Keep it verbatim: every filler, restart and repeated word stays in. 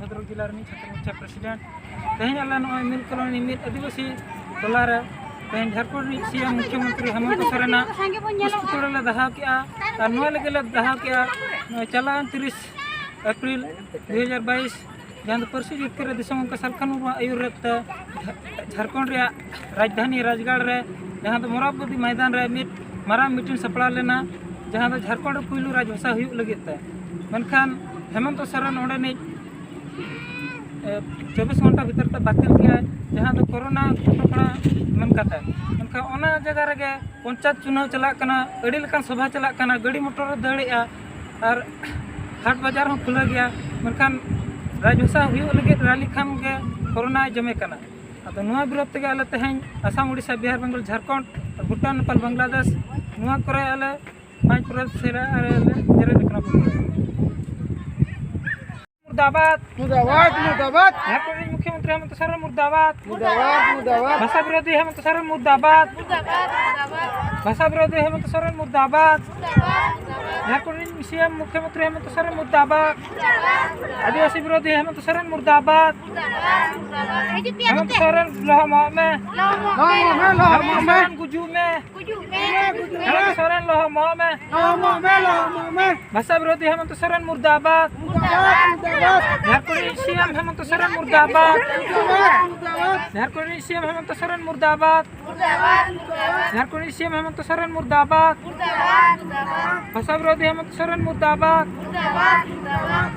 ᱵᱷᱚᱫᱨᱚᱠ ᱡᱮᱞᱟ ᱨᱤᱱᱤᱡ ᱪᱷᱟᱛᱨᱚ ᱢᱳᱨᱪᱟ ᱯᱨᱮᱥᱤᱰᱮᱱᱴ᱾ ᱛᱮᱦᱮᱧ ᱟᱞᱮ ᱱᱚᱜᱼᱚᱭ ᱢᱤᱞ ᱠᱚᱞᱚᱱᱤ ᱢᱤᱫ ᱟᱹᱫᱤᱵᱟᱹᱥᱤ ᱴᱚᱞᱟ ᱨᱮ ᱛᱮᱦᱮᱧ ᱡᱷᱟᱲᱠᱷᱚᱸᱰ ᱨᱤᱱᱤᱡ ᱥᱤ ᱮᱢ ᱢᱩᱠᱷᱭᱚᱢᱚᱱᱛᱨᱤ ᱦᱮᱢᱚᱱᱛᱚ ᱥᱚᱨᱮᱱᱟᱜ ᱯᱩᱥᱯᱩᱛᱚᱲᱟ ᱞᱮ ᱫᱟᱦᱟᱣ ᱠᱮᱜᱼᱟ᱾ ᱟᱨ ᱱᱚᱣᱟ ᱞᱟᱹᱜᱤᱫ ᱞᱮ ᱫᱟᱦᱟᱣ ᱠᱮᱜᱼᱟ, ᱱᱚᱜᱼᱚᱭ ᱪᱟᱞᱟᱣᱮᱱ ᱛᱤᱨᱤᱥ ᱮᱯᱨᱤᱞ ᱫᱩ ᱦᱟᱡᱟᱨ ᱵᱟᱭᱤᱥ, ᱡᱟᱦᱟᱸ ᱫᱚ ᱯᱟᱹᱨᱥᱤ ᱡᱤᱛᱠᱟᱹᱨ ᱨᱮ ᱫᱤᱥᱚᱢ ᱜᱚᱢᱠᱮ ᱥᱟᱞᱠᱷᱟᱱ ᱢᱩᱨᱢᱩᱣᱟᱜ ᱟᱹᱭᱩᱨ ᱨᱮ ᱛᱮ ᱡᱷᱟ-, ᱡᱷᱟᱲᱠᱷᱚᱸᱰ ᱨᱮᱭᱟᱜ ᱨᱟᱡᱽᱫᱷᱟᱱᱤ ᱨᱟᱡᱽᱜᱟᱲ ᱨᱮ, ᱡᱟᱦᱟᱸ ᱫᱚ ᱢᱚᱨᱟᱵᱚᱫᱤ ᱢᱚᱭᱫᱟᱱ ᱨᱮ ᱢᱤᱫ ᱢᱟᱨᱟᱝ ᱢᱤᱴᱤᱝ ᱥᱟᱯᱲᱟᱣ ᱞᱮᱱᱟ, ᱡᱟᱦᱟᱸ ᱫᱚ ᱡᱷᱟᱲᱠᱷᱚᱸᱰ ᱨᱮ ᱯᱩᱭᱞᱩ ᱨᱟᱡᱽᱵᱷᱟᱥᱟ ᱦᱩᱭᱩᱜ ᱞᱟᱹᱜᱤᱫ ᱛᱮ᱾ ᱢᱮᱱᱠᱷᱟᱱ ᱦᱮᱢᱚᱱᱛᱚ ᱥᱚᱨᱮᱱ ᱚᱸᱰᱮᱱᱤᱡ, ᱮ, ᱪᱚᱵᱵᱤᱥ ᱜᱷᱚᱱᱴᱟ ᱵᱷᱤᱛᱤᱨ ᱛᱮ ᱵᱟᱹᱛᱤᱞ ᱠᱮᱜᱼᱟᱭ, ᱡᱟᱦᱟᱸ ᱫᱚ ᱠᱳᱨᱳᱱᱟ ᱠᱚᱴᱚᱠᱚᱱᱟ ᱢᱮᱱ ᱠᱟᱛᱮ᱾ ᱢᱮᱱᱠᱷᱟᱱ ᱚᱱᱟ ᱡᱟᱭᱜᱟ ᱨᱮᱜᱮ ᱯᱚᱧᱪᱟᱭᱮᱛ ᱪᱩᱱᱟᱣ ᱪᱟᱞᱟᱜ ᱠᱟᱱᱟ, ᱟᱹᱰᱤ ᱞᱮᱠᱟᱱ ᱥᱚᱵᱷᱟ ᱪᱟᱞᱟᱜ ᱠᱟᱱᱟ, ᱜᱟᱹᱰᱤ ᱢᱚᱴᱚᱨᱮ ᱫᱟᱹᱲᱮᱜᱼᱟ, ᱟᱨ ᱦᱟᱴ ᱵᱟᱡᱟᱨ ᱦᱚᱸ ᱠᱷᱩᱞᱟᱹᱣ ᱜᱮᱭᱟ᱾ ᱢᱮᱱᱠᱷᱟᱱ ᱨᱟᱡᱽᱵᱷᱟᱥᱟ ᱦᱩᱭᱩᱜ ᱞᱟᱹᱜᱤᱫ ᱨᱟᱹᱞᱤ ᱠᱷᱟᱱ ᱜᱮ ᱠᱳᱨᱳᱱᱟᱭ ᱡᱚᱢᱮ ᱠᱟᱱᱟ᱾ ᱟᱫᱚ ᱱᱚᱣᱟ ᱵᱤᱨᱳᱫᱷ ᱛᱮᱜᱮ ᱟᱞᱮ ᱛᱮᱦᱮᱧ ᱟᱥᱟᱢ, ᱳᱰᱤᱥᱟ, ᱵᱤᱦᱟᱨ, ᱵᱮᱝᱜᱚᱞ, ᱡᱷᱟᱲᱠᱷᱚᱸᱰ, ᱵᱷᱩᱴᱟᱱ, ᱱᱮᱯᱟᱞ, ᱵᱟᱝᱞᱟᱫᱮᱥ, ᱱᱚᱣᱟ ᱠᱚᱨᱮ ᱟᱞᱮ ᱯᱟᱸᱪ ᱯᱚᱨᱚᱵᱽ ᱥᱮᱨᱟ ᱨᱮ ᱞᱮ ᱡᱮᱨᱮᱫ ᱟᱠᱟᱱᱟ᱾ ᱢᱩᱨᱫᱟᱵᱟᱫ᱾ ᱢᱩᱨᱫᱟᱵᱟᱫ, ᱢᱩᱨᱫᱟᱵᱟᱫ᱾ ᱡᱷᱟᱲᱠᱷᱚᱸᱰ ᱨᱮᱱ ᱢᱩᱠᱷᱭᱚᱢᱚᱱᱛᱨᱤ ᱦᱮᱢᱚᱱᱛᱚ ᱥᱚᱨᱮᱱ ᱢᱩᱨᱫᱟᱵᱟᱫ᱾ ᱢᱩᱨᱫᱟᱵᱟᱫ, ᱢᱩᱨᱫᱟᱵᱟᱫ᱾ ᱵᱷᱟᱥᱟ ᱵᱤᱨᱳᱫᱷᱤ ᱦᱮᱢᱚᱱᱛᱚ ᱥᱚᱨᱮᱱ ᱢᱩᱨᱫᱟᱵᱟᱫ᱾ ᱢᱩᱨᱫᱟᱵᱟᱫ, ᱢᱩᱨᱫᱟᱵᱟᱫ᱾ ᱵᱷᱟᱥᱟ ᱵᱤᱨᱳᱫᱷᱤ ᱦᱮᱢᱚᱱᱛᱚ ᱥᱚᱨᱮᱱ ᱢᱩᱨᱫᱟᱵᱟᱫ᱾ ᱢᱩᱨᱫᱟᱵᱟᱫ, ᱢᱩᱨᱫᱟᱵᱟᱫ᱾ ᱡᱷᱟᱲᱠᱷᱚᱸᱰ ᱨᱮᱱ ᱥᱤ ᱮᱢ ᱢᱩᱠᱷᱭᱚᱢᱚᱱᱛᱨᱤ ᱦᱮᱢᱚᱱᱛᱚ ᱥᱚᱨᱮᱱ ᱢᱩᱨᱫᱟᱵᱟᱫ᱾ ᱢᱩᱨᱫᱟᱵᱟᱫ, ᱢᱩᱨᱫᱟᱵᱟᱫ᱾ ᱟᱹᱫᱤᱵᱟᱹᱥᱤ ᱵᱤᱨᱳᱫᱷᱤ ᱦᱮᱢᱚᱱᱛᱚ ᱥᱚᱨᱮᱱ ᱢᱩᱨᱫᱟᱵᱟᱫ᱾ ᱢᱩᱨᱫᱟᱵᱟᱫ, ᱢᱩᱨᱫᱟᱵᱟᱫ᱾ ᱦᱤᱡᱩᱜ ᱯᱮ ᱦᱮᱢᱚᱱᱛᱚ ᱱᱚᱛᱮ᱾ ᱥᱚᱨᱮᱱ ᱞᱚᱦᱚᱢᱚᱜ ᱢᱮ᱾ ᱞᱚᱦᱚᱢᱚᱜ ᱢᱮ᱾ ᱞᱚᱦᱚᱢᱚᱜ ᱢᱮ᱾ ᱦᱮᱢᱚᱱᱛᱚ ᱥᱚᱨᱮᱱ ᱜᱩᱡᱩᱜ ᱢᱮ᱾ ᱜᱩᱡᱩᱜ ᱢᱮ᱾ ᱦᱮᱢᱚᱱᱛᱚ ᱥᱚᱨᱮᱱ ᱞᱚᱦᱚᱢᱚᱜ ᱢᱮ᱾ ᱞᱚᱦᱚᱢᱚᱜ ᱢᱮ, ᱞᱚᱦᱚᱢᱚᱜ ᱢᱮ᱾ ᱵᱷᱟᱥᱟ ᱵᱤᱨᱳᱫᱷᱤ ᱦᱮᱢᱚᱱᱛᱚ ᱥᱚᱨᱮᱱ ᱢᱩᱨᱫᱟᱵᱟᱫ᱾ ᱢᱩᱨᱫᱟᱵᱟᱫ, ᱢᱩᱨᱫᱟᱵᱟᱫ᱾ ᱡᱷᱟᱲᱠᱷᱚᱸᱰ ᱨᱤᱱᱤᱡ ᱥᱤ ᱮᱢ ᱦᱮᱢᱚᱱᱛᱚ ᱥᱚᱨᱮᱱ ᱢᱩᱨᱫᱟᱵᱟᱫ᱾ ᱢᱩᱨᱫᱟᱵᱟᱫ, ᱢᱩᱨᱫᱟᱵᱟᱫ᱾ ᱡᱷᱟᱲᱠᱷᱚᱸᱰ ᱨᱤᱱᱤᱡ ᱥᱤ ᱮᱢ ᱦᱮᱢᱚᱱᱛᱚ ᱥᱚᱨᱮᱱ ᱢᱩᱨᱫᱟᱵᱟᱫ᱾ ᱢᱩᱨᱫᱟᱵᱟᱫ, ᱢᱩᱨᱫᱟᱵᱟᱫ᱾ ᱡᱷᱟᱲᱠᱷᱚᱸᱰ ᱨᱤᱱᱤᱡ ᱥᱤ ᱮᱢ ᱦᱮᱢᱚᱱᱛᱚ ᱥᱚᱨᱮᱱ ᱢᱩᱨᱫᱟᱵᱟᱫ᱾ ᱢᱩᱨᱫᱟᱵᱟᱫ, ᱢᱩᱨᱫᱟᱵᱟᱫ᱾ ᱵᱷᱟᱥᱟ ᱵᱤᱨᱳᱫᱷᱤ ᱦᱮᱢᱚᱱᱛᱚ ᱥᱚᱨᱮᱱ ᱢᱩᱨᱫᱟᱵᱟᱫ᱾ ᱢᱩᱨᱫᱟᱵᱟᱫ, ᱢᱩᱨᱫᱟᱵᱟᱫ᱾